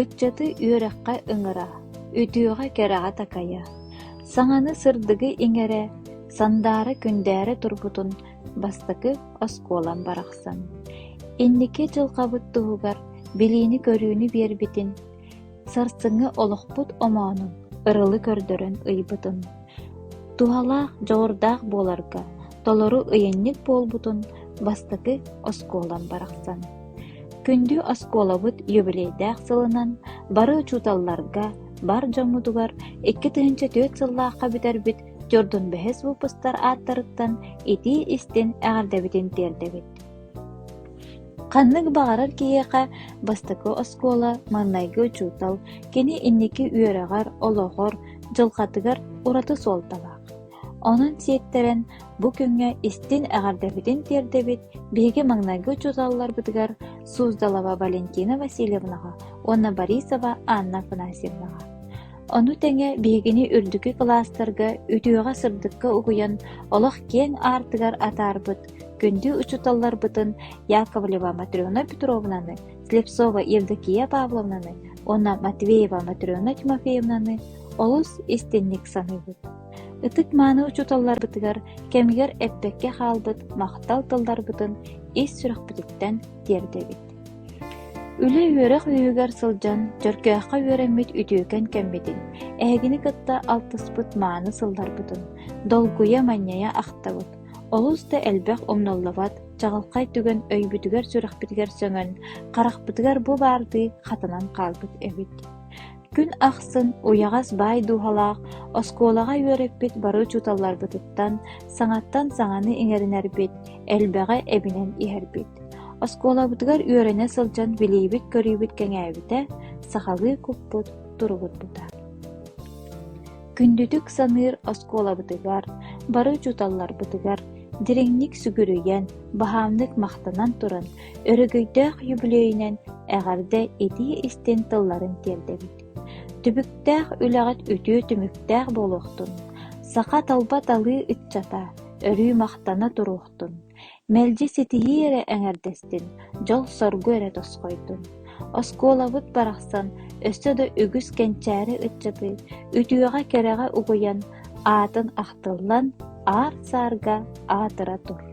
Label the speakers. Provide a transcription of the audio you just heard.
Speaker 1: Ыччаты үөрэххэ ыҥыра, үтүөҕэ-кэрэҕэ такайа, саҥаны сырдыгы иҥэрэ, сандаара-күндээрэ турбутун бастакы оскуолам барахсан. Инники дьылҕабыт туһугар билиини-көрүүнү биэрбитин, сарсыҥҥы олохпут омоонун ырылы көрдөрөн ыйбытын, туһалаах, дьоҕурдаах буоларга толору ыйынньык буолбутун бастакы оскуолам барахсан. Күндү оскуолабыт юбилейдаах сылынан бары учууталларга, бар дьоммутугар 2004 сыллаахха бүтэрбит Дьордун бэһис выпустар ааттарыттан итии-истиҥ эҕэрдэбитин тиэрдэбит. Ханнык баҕарар киһиэхэ бастакы оскуола, маҥнайгы учуутал кини инники үөрэҕэр, олоҕор, дьылҕатыгар ураты суолталаах. Онон сиэттэрэн бу күҥҥэ истиҥ эҕэрдэбитин тиэрдэбит биһиги маҥнайгы учууталларбытыгар Суздалова Валентина Васильевнаҕа уонна Борисова Анна Афанасьевнаҕа. Ону тэҥэ биһигини үрдүкү кылаастарга үтүөҕэ-сырдыкка угуйан олох киэҥ аартыгар атаарбыт күндү учууталларбытын Яковлева Матрена Петровнаны, Слепцова Евдокия Павловнаны уонна Матвеева Матрена Тимофеевнаны олус истиҥник саныыбыт. Ытык-мааны учууталларбытыгар кэмигэр эппэккэ хаалбыт махтал тылларбытын ис сүрэхпититтэн тиэрдэбит. Үлэ-үөрэх үөһүгэр сылдьан, Чөркөөххө үөрэммит үтүөкэн кэммитин, эһигини кытта алтыспыт мааны сылларбытын долгуйа-манньайа ахтабыт, олус да элбэх умнуллубат чаҕылхай түгэн өйбүтүгэр-сүрэхпитигэр сөҥөн, харахпытыгар бу баардыы хатанан хаалбыт эбит. Күн ахсын уйаҕас баай дууһалаах оскуолаҕа үөрэппит бары учууталларбытыттан саҥаттан саҥаны иҥэринэрбит, элбэҕи эбинэн иһэрбит. Оскуолабытыгар үөрэнэ сылдьан билиибит-көрүүбүт кэҥээбитэ, сахалыы куппут туругурбута. Күндүтүк саныыр оскуолабытыгар, бары учууталларбытыгар дириҥник сүгүрүйэн, баһаамнык махтанан туран, өрөгөйдөөх үбүлүөйүнэн эҕэрдэ итии-истиҥ тылларын тиэрдэбит. Түбүктээх үлэҕит үтүө түмүктээх буолуохтун, саха талба талыы ыччата өрүү махтана туруохтун, мэлдьи ситиһии эрэ эҥэрдэстин, дьол-соргу эрэ тосхойдун. Оскуолабыт барахсан өссө да үгүс кэнчээри ыччаты үтүөҕэ-кэрэҕэ угуйан, аатын ахтыллан, аар-саарга аатыра тур.